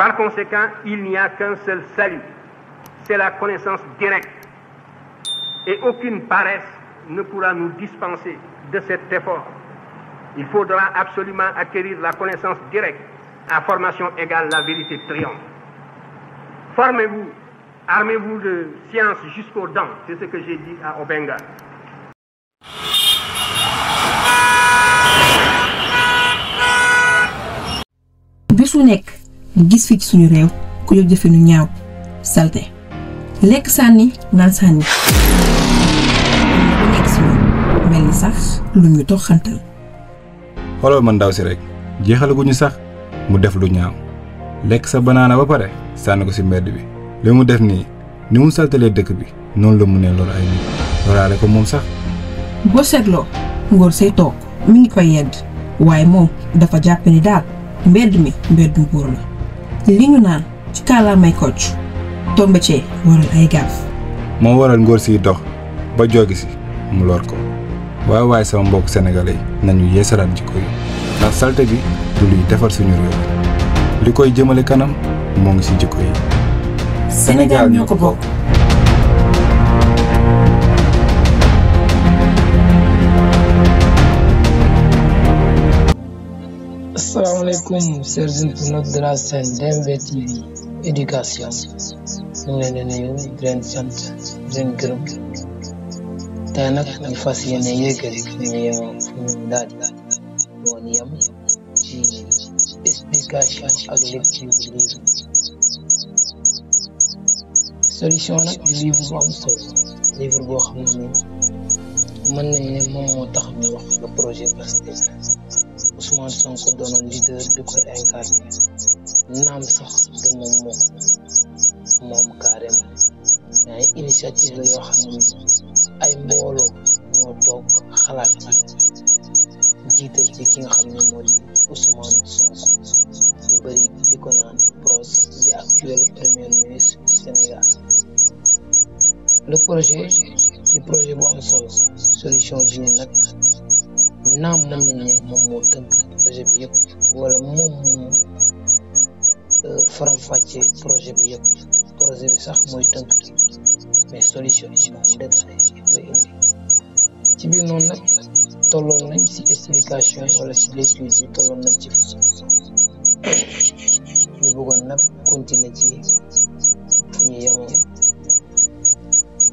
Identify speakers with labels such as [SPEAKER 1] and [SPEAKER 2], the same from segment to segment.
[SPEAKER 1] Par conséquent, il n'y a qu'un seul salut, c'est la connaissance directe. Et aucune paresse ne pourra nous dispenser de cet effort. Il faudra absolument acquérir la connaissance directe. À formation égale, la vérité triomphe. Formez-vous, armez-vous de science jusqu'aux dents, c'est ce que j'ai dit à Obenga.
[SPEAKER 2] Bisu nekk gis fi ci suñu réew ku ñu jëfe nu ñaaw salte lekk sànni naan sànni bu nekk si ñun mel ni sax lu ñu toxantal.
[SPEAKER 3] xoolal man ndaw si rek jeexalaguñu sax mu def lu ñaaw lekk sa banaana ba pare sànni ko si mbedd bi li mu def nii ni mu saltalee dëkk bi noonu la mu ne lor ay nit loraale ko moom sax.
[SPEAKER 2] boo seetloo ngóor say toog mi ngi koy yedd waaye moom dafa jàpp ni daal mbedd mi mbeddu nguur la li ñu naan ci kàllaamay Kocc tombe cee waral ay gaaf.
[SPEAKER 3] moo waral ngóor siy dox ba joogi si mu lor ko waaye sama mbokk sénégalais nañu yeesalaat jikko yi ndax salte bi du luy defar suñu réew li koy jëmale kanam moo ngi si jikko yi.
[SPEAKER 2] Sénégal ñoo ko bokk.
[SPEAKER 4] Asalaamaaleykum chers internautes de la chaîne DMV TV éducation ñu ngi leen di nuyu di leen sant di leen gërëm tey nag ñu fas yéene yëgal ñu yemoo fu ñu daal di woon yem ci explication ak lecture du livre solution nag di livre bu am solo livre boo xam ne mën nañ ne moom moo tax ñu wax le projet Pastef Ousmane Sonko doonoon leader di koy incarné naam sax du moom moom carrément ay initiative la yoo xam ne ay mbooloo ñoo toog xalaat ci jiital ci ki nga xam ne moo di Ousmane Sonko ñu bëri di ko naan PROS di actuel premier ministre du Sénégal. Le projet di projet bu am solo solution bi ni nag naam mën nañ ne moom moo tënk projet bi yëpp wala moom moo faram-fàccee projet bi yëpp projet bi sax mooy tënk mais solution bi moom détaillé la indi ci biir noonu nag tolloon nañ ci explication wala ci lecture bi tolloon nañ ci ñu bëggoon nag continuer ci fu ñu yemoon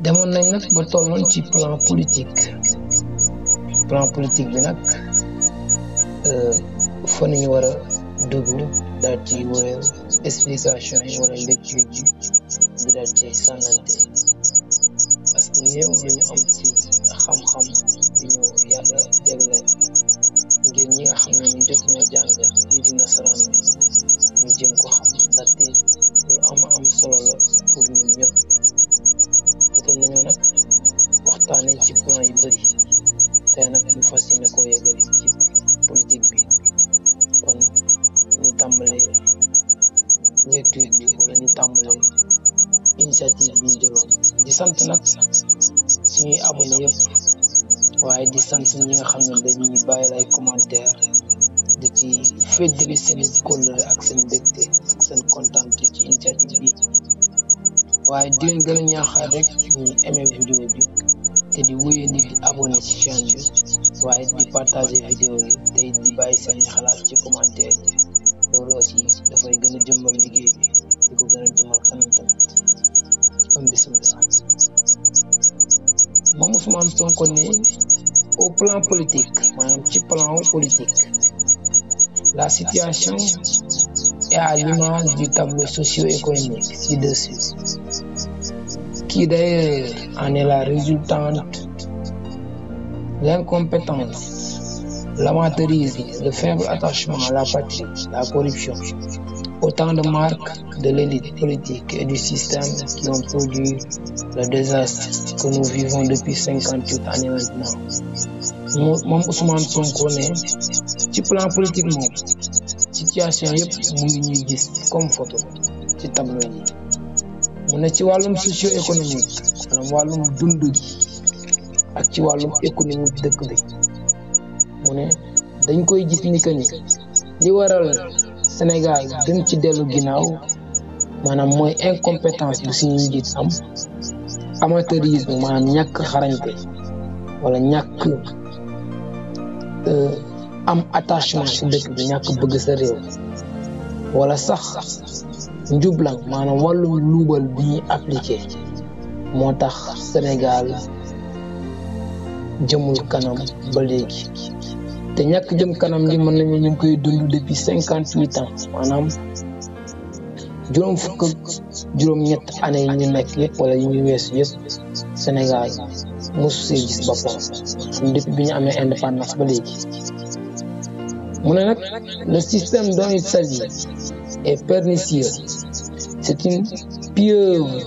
[SPEAKER 4] demoon nañ nag ba tolloon ci plan politique bi nag fa nañu war a dugg daal ci wéyal explication yi wala lecture bi di daal ci sànnante parce que néew lu ñu am ci xam-xam bi ñu yàlla jagleel ngir ñi nga xam ne ñu jot ñoo jàng lii di nasaraan bi ñu jëm ko xam ndaxte lu am solo la pour ñun ñëpp jotoon nañoo nag waxtaane ci plan yu bëri tey nag ñu fas yéene koo yeggali ci politique bi kon ñu tàmbalee lecture bi wala ñu tàmbalee initiative bi ñu jëloon di sant nag suñuy abonné yëpp waaye di sant ñi nga xam ne dañuy bàyyi ay commentaire di ci féddali seen kóllëre ak seen mbégte ak seen kontaante ci initiative bi waaye di leen gën a ñaaxaat rek ñu aimé vidéo bi te di wéyandi di abonné ci chaîne bi waaye di partager vidéo yi te di bàyyi seen xalaat ci commentaire yi loolu aussi dafay gën a jëmmal liggéey bi di ko gën a jëmmal kanam tamit comme bismillah moom Ousmane Sonko ne au plan politique maanaam ci plan politique la situation est à l'image du tableau socio-économique ci-dessus qui d'ailleurs en est la résultante. L'incompétence, l'amateurisme, le faible attachement à la patrie, la corruption, autant de marques de l'élite politique et du système qui ont produit le désastre que nous vivons depuis 58 années maintenant. Moom Ousmane Sonko ne ci plan politique moom situation yëpp mu ngi ñuy gis comme photo ci tableau yi mu ne ci wàllum socio-économique maanaam wàllum dund gi ak ci wàllum économie dëkk bi mu ne dañ koy gis ni que ni li waral Sénégal gën ci dellu ginnaaw maanaam mooy incompétence bu suñu njiit am amateurisme maanaam ñàkk xarañte wala ñàkk am attachement ci dëkk bi ñàkk bëgg sa réew wala sax njublang maanaam wàllum luubal bi ñuy appliqué moo tax Sénégal jëmul kanam ba léegi te ñàkk jëm kanam li mën nañu ñu ngi koy dund depuis 58 ans maanaam juróom fukk ak juróom-ñett année yi ñu nekk yëpp wala yi ñu weesu yëpp Sénégal mosu see gis boppam depuis bi ñu amee indépendance ba léegi mu ne nag le système dont il s'agit est pernicieux c'est une pieuvre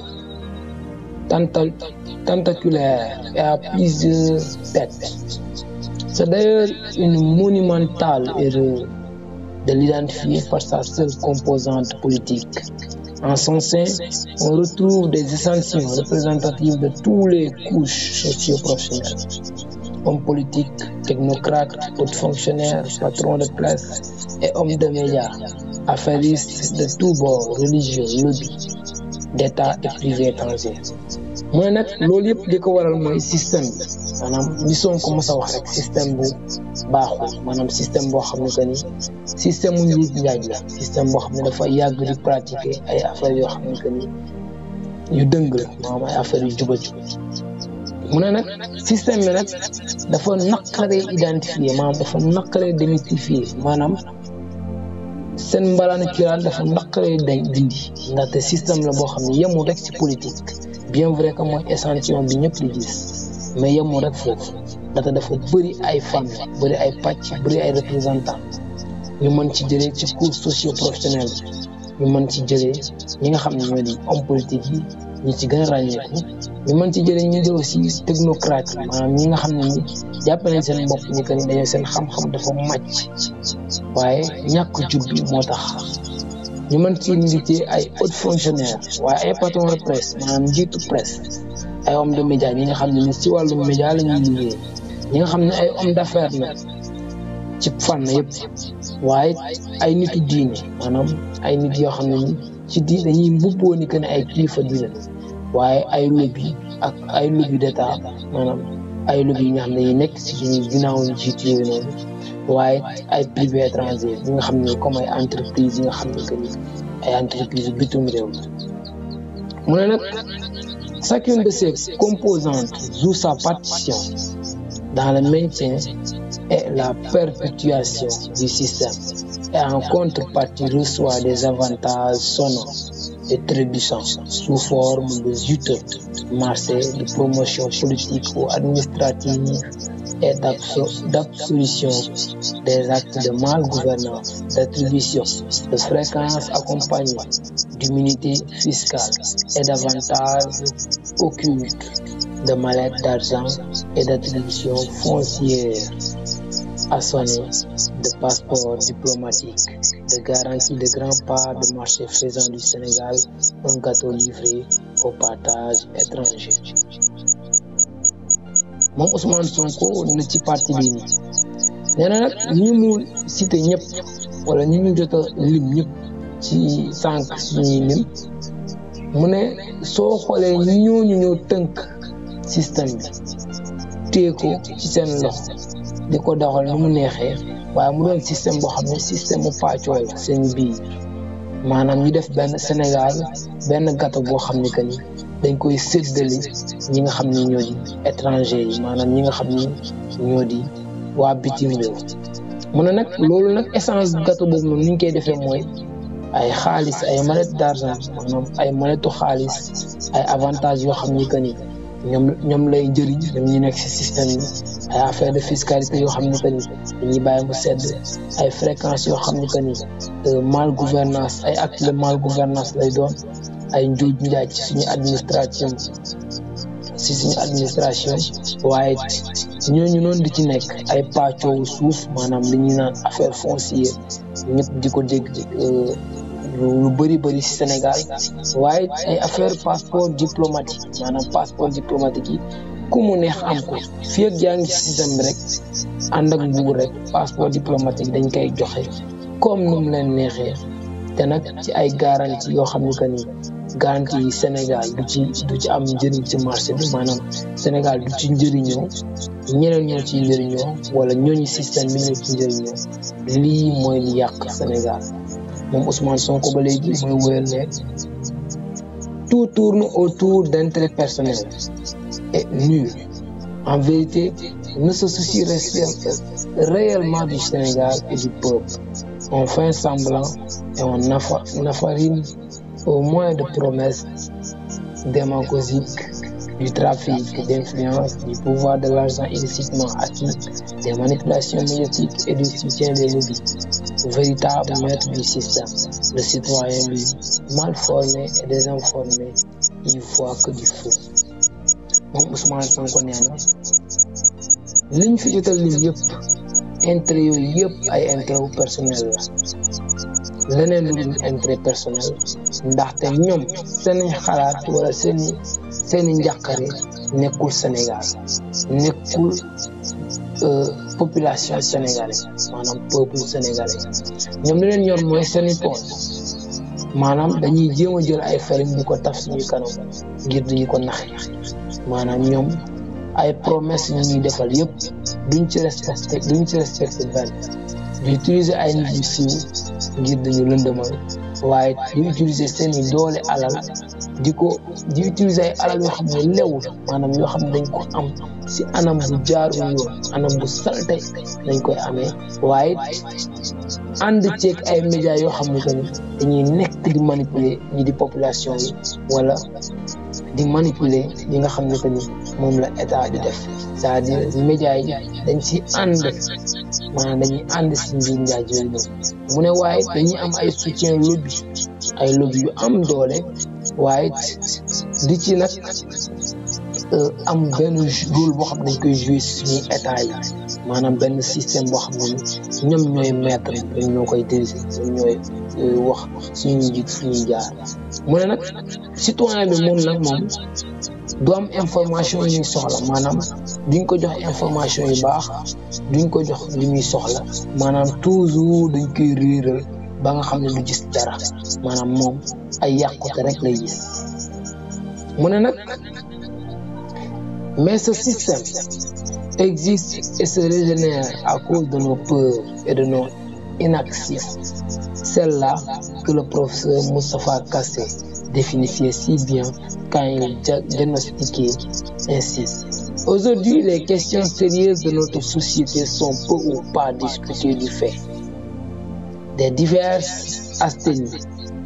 [SPEAKER 4] tentaculaire et à plusieurs têtes. C'est d'ailleurs une monumentale erreur de l'identifier par sa seule composante politique. En son sein, on retrouve des échantillons représentatifs de tous les couches socio-professionnelles. Hommes politiques, technocrates, hauts fonctionnaires, patrons de presse et hommes de médias, affairistes de tous bords, religieux, lobbies, d'État et privés étrangers. mooy nag loolu yëpp di ko waral mooy système bi maanaam li Sonko mos a wax rek système bu baaxul maanaam système boo xam ne que ni système mu njiit njaaj la système boo xam ne dafa yàgg di pratiquer ay affaires yoo xam ne que ni yu dëng la maanaam ay affaires yu jubati mu ne nag système bi nag dafa naqaree identifier maanaam dafa naqaree démystifier maanaam seen mbalaanu kiiraal dafa naqaree dindi ndaxte système la boo xam ne yemul rek ci politique. bien vrai que mooy échantillon bi ñëpp di gis mais yemul rek foofu ndaxte dafa bëri ay fànn bëri ay pàcc bëri ay représentants ñu mën ci jëlee ci cours socio-professionnel bi ñu mën ci jëlee ñi nga xam ne ñoo di homme politique yi ñi ci gën a ràññeeku ñu mën ci jëlee ñu jël aussi technocrate yi maanaam ñi nga xam ne ni jàpp nañ seen bopp ni que ni dañoo seen xam-xam dafa màcc waaye ñàkk jub bi moo tax ñu mën ci invité ay hauts fonctionnaires waaye ay patrons de presse maanaam njiitu presse ay hommes de médias ñi nga xam ne ni ci wàllu média la ñuy liggéey ñi nga xam ne ay hommes d'affaires la ci fànn yëpp waaye ay nitu diine maanaam ay nit yoo xam ne ni ci diine dañuy mbubboo ni que ne ay kilifa diine waaye ay lobby ak ay lobby d'état maanaam ay lobby yi nga xam ne yi nekk ci suñu ginnaaw njiit yooyu noonu waaye ay privé étranger yi nga xam ne comme ay entreprise yi nga xam ne que ni ay entreprise bitum réew mu ne nag chacune de ces composantes joue sa partition dans le maintien et la perpétuation du système et en contrepartie reçoit des avantages sonores et trébuchants sous forme de juteux marchés de promotion politique ou administrative et d'absolution des actes de malgouvernance, d'attribution de fréquences accompagnées d'immunité fiscale et d'avantages occultes, de mallette d'argent et d'attribution foncière assornée de passeports diplomatiques, de garantie de grandes parts de marché faisant du Sénégal un gâteau livré au partage étranger. moom Ousmane Sonko na ci parti bii nii nee na nag ñi mu cité ñëpp wala ñi ñu jot a lim ñëpp ci sànq suñuy lim mu ne soo xoolee ñooñu ñoo tënk système bi téye ko ci seen loxo di ko doxal nu mu neexee waaye mu doon système boo xam ne système mu pàccoo la seen biir maanaam ñu def benn Sénégal benn gâteau boo xam ne que ni dañ koy séddale ñi nga xam ne ñoo di étranger yi maanaam ñi nga xam ne ñoo di waa bitim réew mu ne nag loolu nag essence gâteau boobu noonu ni ñu koy defee mooy ay xaalis ay mallette d'argent maanaam ay mallettu xaalis ay avantages yoo xam ni que ni ñoom lay jëriñ ñoom ñu nekk ci système bi ay affaire de fiscalité yoo xam ni que ni dañuy bàyyi mu sedd ay fréquences yoo xam ni que ni mal gouvernance ay actes de mal gouvernance lay doon ay njuuj njaaj ci suñu administration waaye ñooñu noonu di ci nekk ay pàccoo suuf maanaam li ñuy naan affaire foncière ñëpp di ko dégg lu bëri ci Sénégal waaye ay affaire passeport diplomatique maanaam passeport diplomatique yi ku mu neex am ko fii ak yaa ngi ci système bi rek ànd ak nguur rek passeport diplomatique dañ koy joxe comme nu mu leen neexee te nag ci ay garantie yoo xam ne que ni garantie yi Sénégal du ci am njëriñ ci marché bi maanaam Sénégal du ci njëriñoo ñeneen ñoo ci njëriñoo wala ñooñu système bi ñoo ci njëriñoo lii mooy li yàq Sénégal moom Ousmane Sonko ba léegi mooy wóyal ne tout tourne autour d'intérêts personnels et nul en vérité ne se soucie réellement du Sénégal et du peuple. On fait semblant et on affarine au moins de promesses démagogiques, du trafic d'influence, du pouvoir de l'argent illicitement acquis, des manipulations médiatiques et du soutien des lobbies. Véritable maître du système, le citoyen lui, mal formé et désinformé, il voit que du feu. moom Ousmane Sonko nee na liñ fi jotal lim yëpp intérêt yooyu yëpp ay intérêt personnel la leneen lu dul intérêt personnel ndaxte ñoom seen xalaat wala seeni njàqare nekkul Sénégal nekkul population sénégalaise maanaam peuple sénégalais ñoom li leen ñor mooy seeni poche maanaam dañuy jéem a jël ay farine di ko taf suñuy kanam ngir duñu ko naxe maanaam ñoom ay promesse ñu ñuy defal yëpp duñ ci respecté benn di utiliser ay nit yu siiw ngir dañu lëndëmal waaye di utiliser seeni doole alal di utiliser ay alal yoo xam ne lewul maanaam yoo xam ne dañ ko am si anam bu jaarul yoon anam bu salte dañ koy amee waaye ànd ceeg ay médias yoo xam ne que ni dañuy nekk di manipuler ñi di population yi wala di manipuler ñi nga xam ne que ni moom la état di def c'est-à-dire médias yi dañ ci ànd maanaam dañuy ànd si mbir njaay yooyu mu ne waaye dañuy am ay soutien lobby yu am doole waaye di ci nag am benn rôle boo xam ne dañ koy jouer si suñuy état yi maanaam benn système boo xam ne ñoom ñooy maître ñoom ñoo koy diriger ñoom ñooy wax suñuy njiit suñuy jaar mu ne nag citoyen bi moom du am information yi ñuy soxla maanaam duñ ko jox information yu baax duñ ko jox li muy soxla maanaam toujours dañ koy réeral ba nga xam ne du gis dara maanaam moom ay yàqute rek lay gis mu ne nag mais ce système existe et se régénère à cause de nos peurs et de nos inaction, celle-là que le professeur Moustapha Kassé définissait si bien quand il diagnostiquait ainsi. Aujourd'hui, les questions sérieuses de notre société sont peu ou pas discutées du fait des diverses asthénies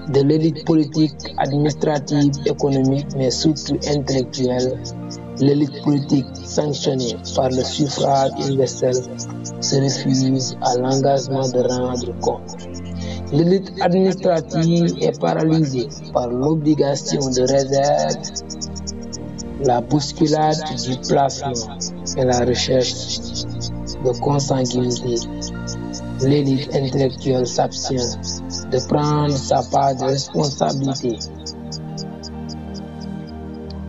[SPEAKER 4] de l'élite politique, administrative, économique, mais surtout intellectuelle. L'élite politique sanctionnée par le suffrage universel se refuse à l'engagement de rendre compte. L'élite administrative est paralysée par l'obligation de réserve, la bousculade du placement et la recherche de consanguinité. L'élite intellectuelle s'abstient de prendre sa part de responsabilité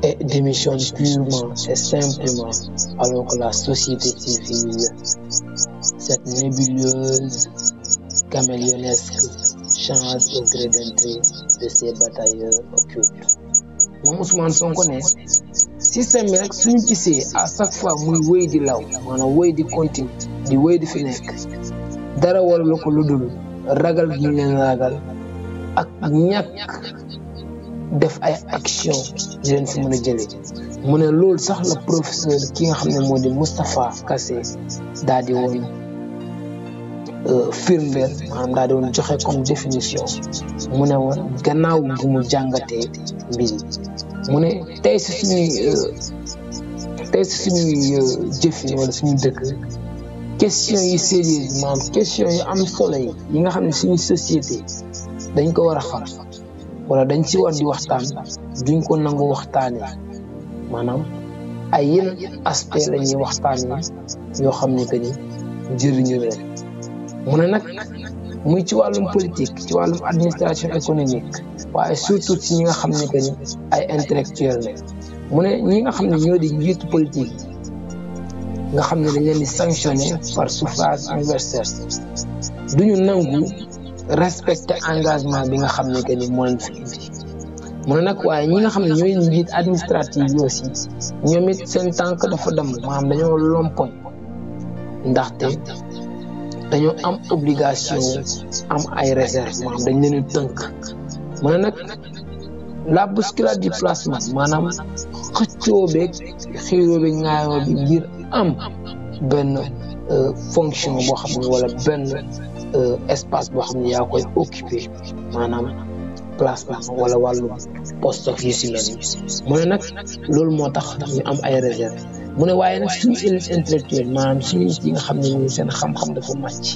[SPEAKER 4] et démissionne purement et simplement, alors que la société civile, cette nébuleuse caméléonesque, change au gré d'intrigue de ses batailleurs occultes. moom Ousmane Sonko ne système bi rek suñu gisee à chaque fois muy wéy di law maanaam wéy di continue di wéy di fi nekk dara waralu ko lu dul ragal gi leen ragal ak ñàkk def ay action di leen fi mën a jëlee mu ne loolu sax la professeur ki nga xam ne moo di Moustapha Kassé daal di woon firndeel maanaam daal di woon joxe comme définition mu ne woon gannaaw bu mu jàngatee mbir yi mu ne tey si suñuy jëfin wala suñu dëkk question yi sérieuse maanaam question yi am solo yi nga xam ne suñu société dañ ko war a xam wala dañ ci war di waxtaan duñ ko nangu waxtaanee maanaam ay yeneen aspect la ñuy waxtaanee yoo xam ne que ni jëriñu leen mu ne nag muy ci wàllum politique ci wàllum administration économique waaye surtout ci ñi nga xam ne que ni ay intellectuel la mu ne ñi nga xam ne ñoo di njiitu politique nga xam ne dañ leen di sanctionné par suffrage universel duñu nangu respecter engagement bi nga xam ne que ni moo leen fi indi mu ne nag waaye ñi nga xam ne ñooy njiit administratif yi aussi ñoom it seen tànk dafa dem maanaam dañoo lompoñ ndaxte dañoo am obligation am ay réserve maanaam dañ leen tënk mu ne nag la bousculade du placement maanaam xëccoo beeg xiiroo beeg ŋaayoo bi ngir am benn fonction boo xam ne wala benn espace boo xam ne yaa koy occupé maanaam placement wala wàllu poste yu si mel mu ne nag loolu moo tax ñu am ay réserve mu ne waaye nag suñu élite intellectuelle maanaam suñu yi nga xam ne ñu seen xam-xam dafa màcc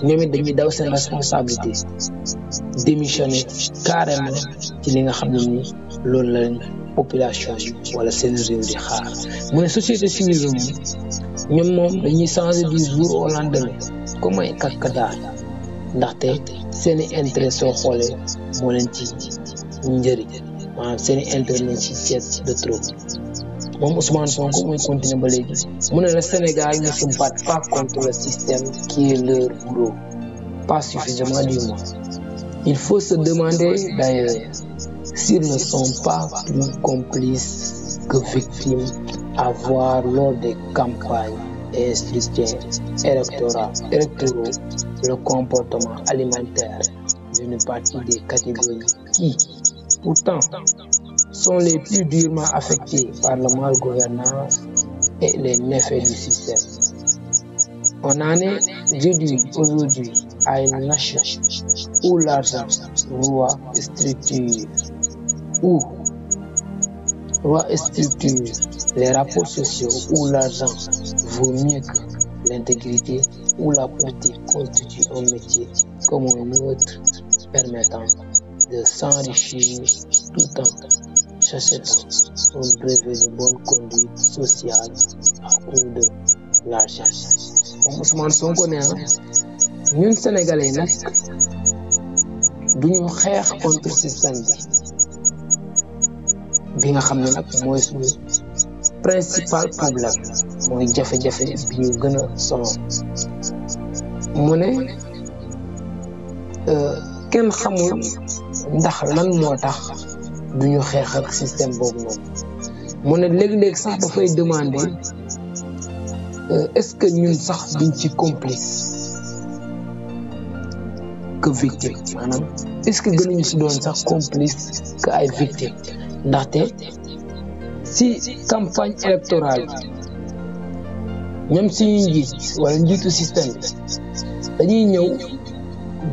[SPEAKER 4] ñoom it dañuy daw seen responsabilité démissionner carrément ci li nga xam ne ni loolu la leen population bi wala seen réew di xaar mu ne société civile bi ñoom moom dañuy changer du jour au lendemain comme ay kakadaar ndaxte seeni intérêt soo xoolee moo leen ci njëriñ maanaam seeni intérêt lañ ci seet de trop moom Ousmane Sonko muy continuer ba léegi mu ne le Sénégal ne se bat pas contre le système qui est leur bourreau pas suffisamment du moins il faut se demander d'ailleurs s'ils ne sont pas plus complices que victimes à voir lors des campagnes et scrutins électoraux le comportement alimentaire d'une partie des catégories qui, pourtant, sont les plus durement affectées par la malgouvernance et les méfaits du système. On en est réduit aujourd'hui à une nation où l'argent roi structure les rapports sociaux, où l'argent vaut mieux que l'intégrité, où la politique constitue un métier comme un autre permettant de s'enrichir tout en s'achetant un brevet de bonne conduite sociale à coût de l'argent. moom Ousmane Sonko nee na ñun sénégalais nag duñu xeex contre système bi nga xam ne nag mooy suñu principal problème mooy jafe-jafe bi ñu gën a sonal mu ne kenn xamul ndax lan moo tax duñu xeex ak système boobu noonu mu ne léeg-léeg sax dafay demander est-ce que ñun sax duñ ci complice que victime maanaam est-ce que gënuñu si doon sax complice que ay victime ndaxte si campagne électorale bi ñoom suñuy njiit wala njiitu système bi dañuy ñëw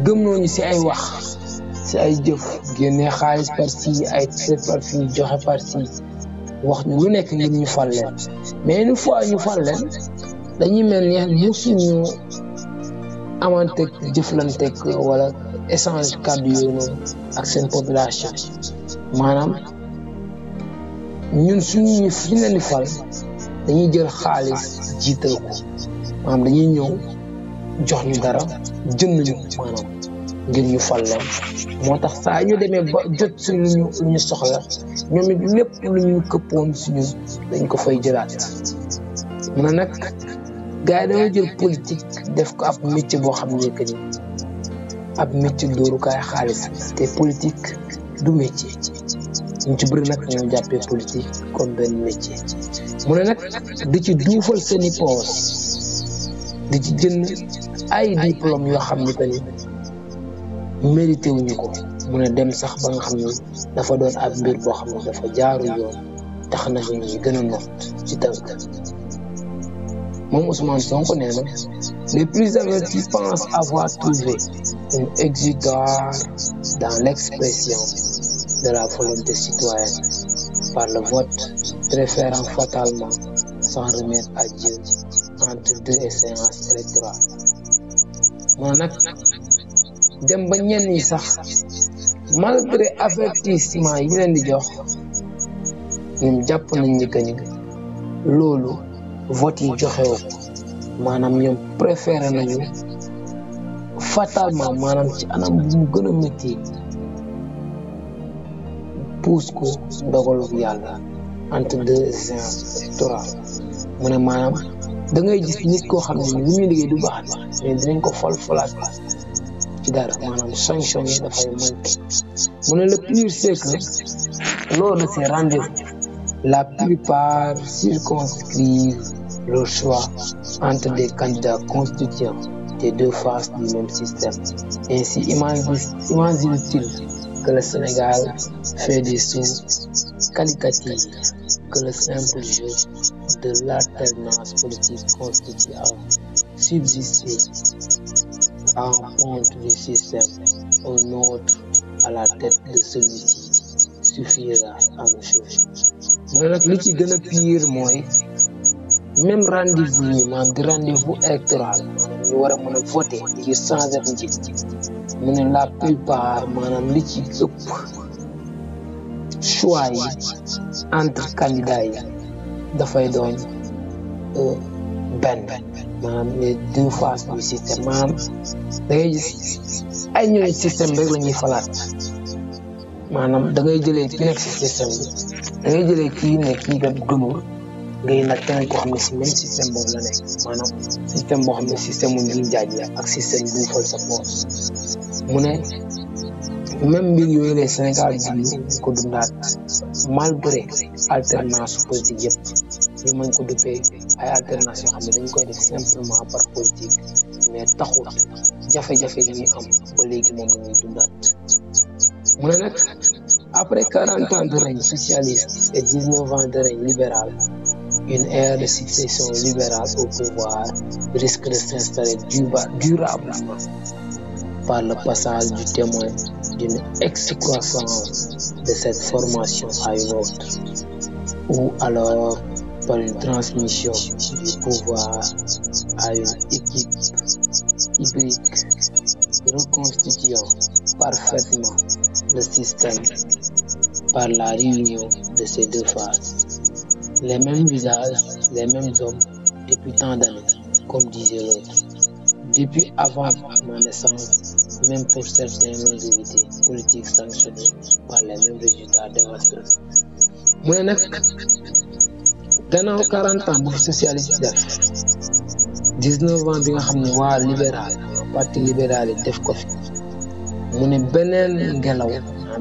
[SPEAKER 4] gëmloo ñu si ay wax si ay jëf génne xaalis par ci ay ticket par fii joxe par ci wax ñu lu nekk ngir ñu fal leen mais une fois ñu fal leen dañuy mel ni musuñu amanteeg jëflanteeg wala échange kàddu yooyu noonu ak seen population maanaam ñun suñu leen di fal dañuy jël xaalis jiital ko maanaam dañuy ñëw jox ñu dara jënd ñu maanaam ngir ñu fal leen moo tax saa ñu demee ba jot suñu lu ñu soxla ñoom it lépp lu ñu këppoon suñu dañ ko fay jëlaat mu ne nag gars yi dañoo jël politique def ko ab métier boo xam ne que ni ab métier dóorukaay xaalis te politique du métier ñu ci bëri nag ñoo jàppee politique comme benn métier mu ne nag di ci duufal seeni poos di ci jënd ay diplôme yoo xam ne que ni mérité wuñu ko mu ne dem sax ba nga xam ne dafa doon ab mbir boo xam ne dafa jaaru yoon tax na ñu gën a noot ci tënk moom Ousmane Sonko nee na les plus avertis pensent avoir trouvé un exutoire dans l'expression de la volonté citoyenne par le vote, préférant fatalement s'en remettre à Dieu entre deux séances électorales. Mon nag dem ba ñenn ñi sax malgré avertissement yi leen di jox ñoom jàpp nañ ni que ni loolu vote yi joxewu maanaam ñoom préféré nañu fatalement maanaam ci anam bu mu gën a métti puus ko ndogalu yàlla entre deux séances électorales mu ne maanaam da ngay gis nit koo xam ne lu muy liggéey du baax mais dinañ ko falaat ci dara maanaam sanction yi dafay manqué mu ne le pire c'est que lors de ces rendez-vous la plupart circonscrivent leur choix entre des candidats constituant des deux faces du même système. Ainsi, imagine-t-il que le Sénégal fait des sauts qualitatifs, que le simple jeu de l'alternance politique constitue à subsister à un ponte du système, un autre à la tête de celui-ci suffira à nos choses. Mais nag li ci gën a pire mooy même rendez-vous yi maanaam di rendez-vous électoral maanaam ñu war a mën a voter ngir changer njiit mu ne la plupart maanaam li ci ëpp choix yi entre candidats yi dafay doon benn maanaam les deux faces du système maanaam da ngay gis ay ñooy système rek la ñuy falaat maanaam da ngay jëlee ki nekk si système bi da ngay jëlee kii ne kii kat gëmul ngay nag keneen koo xam ne si même système boobu la nekk maanaam système boo xam ne système mu ngi jaaj la ak système bu fal sa poos mu ne même mbir yooyu les Sénégal dund ko dundaat malgré alternance politique yëpp ñu mën ko duppee ay alternance yoo xam ne dañ koy def simplement par politique mais taxul jafe-jafe li ñuy am ba léegi moom la ñuy dundaat mu ne nag après 40 ans de règne socialiste et 19 ans de règne libéral une ère de succession libérale au pouvoir risque de s'installer durablement par le passage du témoin d'une excroissance de cette formation à une autre, ou alors par une transmission du pouvoir à une équipe hybride reconstituant parfaitement le système par la réunion de ces deux phases. Les mêmes visages, les mêmes hommes depuis tant d'années, comme disait l'autre. Depuis avant ma naissance, même pour certains longévités politiques sanctionnées par les mêmes résultats dévastateurs. Mu ne nag gannaaw 40 ans bu fi socialiste def 19 ans bi nga xam ne waa libéral parti libéral yi def ko fi mu ne beneen ngelaw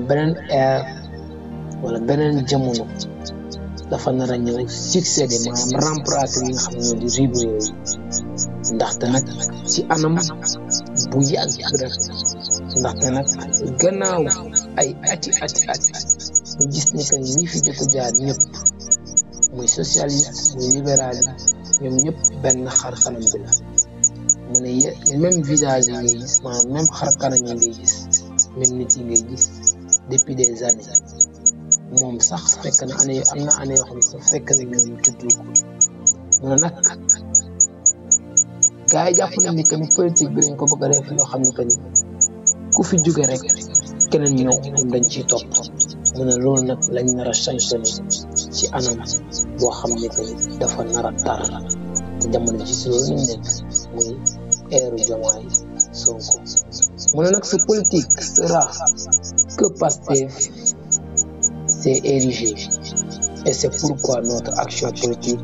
[SPEAKER 4] beneen ère wala beneen jamono dafa nar a ñëw succédé maanaam remplacer yi nga xam ne ñoo di ribre yooyu ndaxte nag ci anam bu yàgg rek ndaxte nag gannaaw ay ati ñu gis ni que ñi fi jot a jaar ñëpp muy socialiste muy libéral yi ñoom ñëpp benn xar kanam bi la mu ne même visage yi ngay gis maanaam même xar kanam yi ngay gis même nit yi ngay gis depuis des années moom sax fekk na année am na année yoo xam ne sax fekk na ñoom juddu ko mu ne nag gars yi jàpp nañ ni que ni politique bi dañ ko bëgg a def loo xam ne que ni ku fi jóge rek keneen ñëw ñoom dañ ciy topp mu ne loolu nag lañ nar a sanctionné ci anam boo xam ne que ni dafa nar a tar te jamono ji si loolu ñu nekk muy eeru Diomaye Sonko mu ne nag sa politique sera que Pastef s'est érigé et c'est pourquoi notre action politique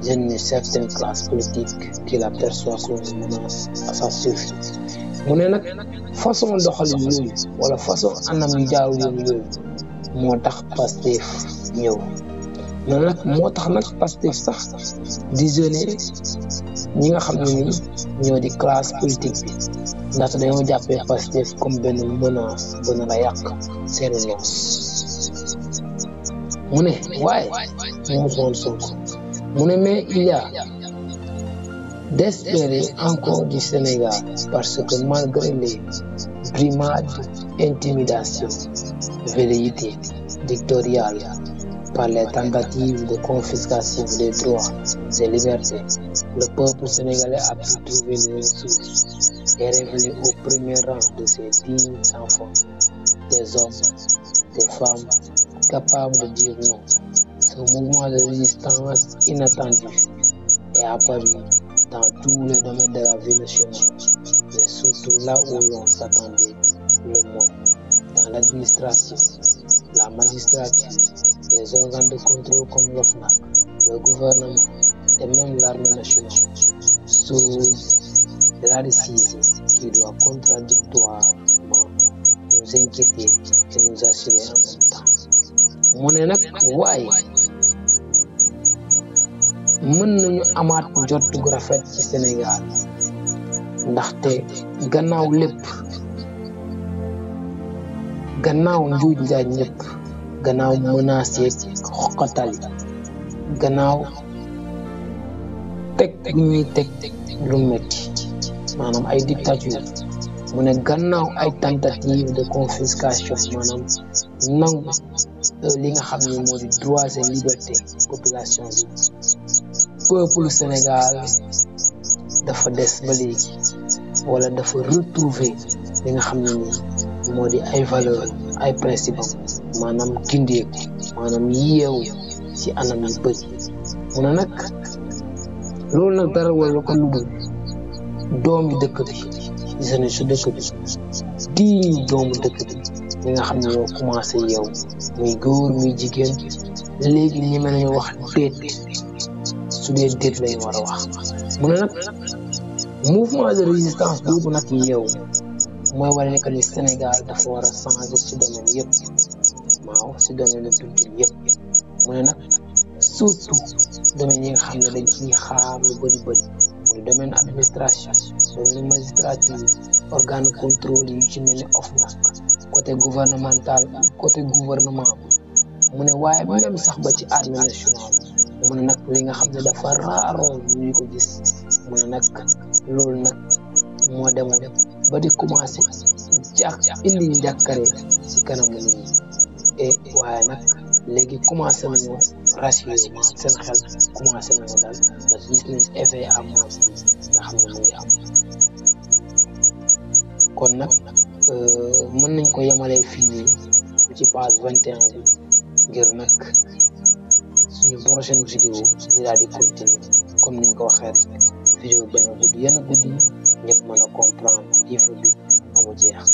[SPEAKER 4] gêne une certaine classe politique qui la perçoit comme une menace à sa survie mu ne nag façon doxalin yooyu wala façon anam yu jaaw yoon yooyu moo tax Pastef ñëw mu ne nag moo tax nag Pastef sax di gêner ñi nga xam ne ni ñoo di classe politique bi ndaxte dañoo jàppee Pastef comme benn menace bu nar a yàq seen noos mu ne waaye moom Ousmane Sonko mu ne mais il y a d'espérer encore du Sénégal parce que malgré les brimades, intimidations, velléités dictatoriales par les tentatives de confiscation des droits et libertés, le peuple sénégalais a pu trouver les ressources et révéler au premier rang de ses dignes enfants des hommes, des femmes capables de dire non. Ce mouvement de résistance inattendu est apparu dans tous les domaines de la vie nationale, mais surtout là où l'on s'attendait le moins, dans l'administration, la magistrature, les organes de contrôle comme l'OFNAC, le gouvernement et même l'armée nationale, chose de la décision qui doit contradictoirement nous inquiéter et nous assurer en même temps. mu ne nag waaye mën nañu amaat njort gu rafet ci Sénégal ndaxte gannaaw lépp gannaaw njuuj njaaj ñëpp gannaaw menace yeeg xoqatal gannaaw teg ñuy teg lu metti maanaam ay dictature mu ne gannaaw ay tentative de confiscation maanaam nangu li nga xam ne moo di droits et liberté population bi peuple Sénégal dafa des ba léegi wala dafa retrouver li nga xam ne nii moo di ay valeur ay principe maanaam gindeeku maanaam yeewu ci anam yu bëri mu ne nag loolu nag dara wala ko lu dul doomi dëkk bi jeunesse su dëkk bi diini doomu dëkk bi ñi nga xam ne ñoo commencé yeewu muy góor muy jigéen léegi ñi mën nañu wax déet su dee déet lañu war a wax mu ne nag mouvement de résistance boobu nag yeewu mooy wane ne que ni Sénégal dafa war a changer ci domaine yëpp waaw ci domaine de culture yëpp mu ne nag surtout domaine yi nga xam ne dañ ciy xaar lu bëri muy domaine administration domaine magistrature organe contrôle yu ci mel ni OFNAC côté gouvernemental côté gouvernement mu ne waaye même sax ba ci armée nationale mu ne nag li nga xam ne dafa raaroo ñu ko gis mu ne nag loolu nag moo demoon ba di commencé indi njàkkare ci kanamu nit ñi et waaye nag léegi commencé nañu ratio seen xel commencé nañu daal ndax gis nañ effet à masse nga xam ne mu ngi am kon nag mën nañ ko yemalee fii nii ci page 21 bi ngir nag suñu prochaine vidéo ñu daal di continuer comme niñ ko waxee rek vidéo benn guddi yenn guddi ñëpp mën a comprendre livre bi amu jeex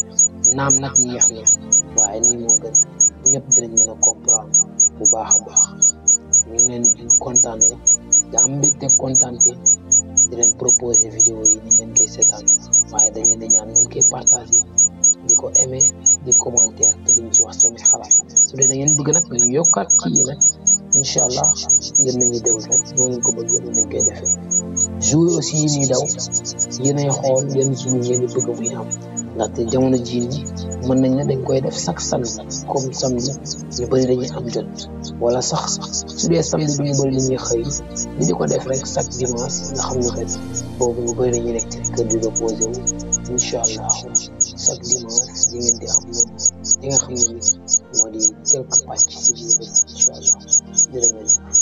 [SPEAKER 4] naam nag neex na waaye nii moo gën ñëpp dinañ mën a comprendre bu baax a baax ñu ngi leen di kontaan yëpp da am mbégte kontaante di leen proposer vidéo yi ni ngeen koy seetaan waaye dañ leen di ñaan ngeen koy partager di ko aimer di commentaire te duñ ci wax seen xalaat su dee da ngeen bëgg nag ñu yokkaat ci yi nag incha allah yéen nañuy déglu rek noonu ko bëgg yéen nañ koy defee jour aussi yi ñuy daw yéenay xool yenn jour ngeen di bëgg muy am ndaxte jamono jii nii mën nañ ne dañ koy def chaque samedi comme samedi ñu bëri dañuy am jot wala sax su dee samedi bi ñu bëri dañuy xëy ñu di ko def rek chaque dimanche nga xam ne kat boobu ñu bëri dañuy nekk ci kër di reposé wu incha allah chaque dimanche di ngeen di am moom li nga xam ne ni moo di quelques pàcc si biir incha allah jërë ngeen jëf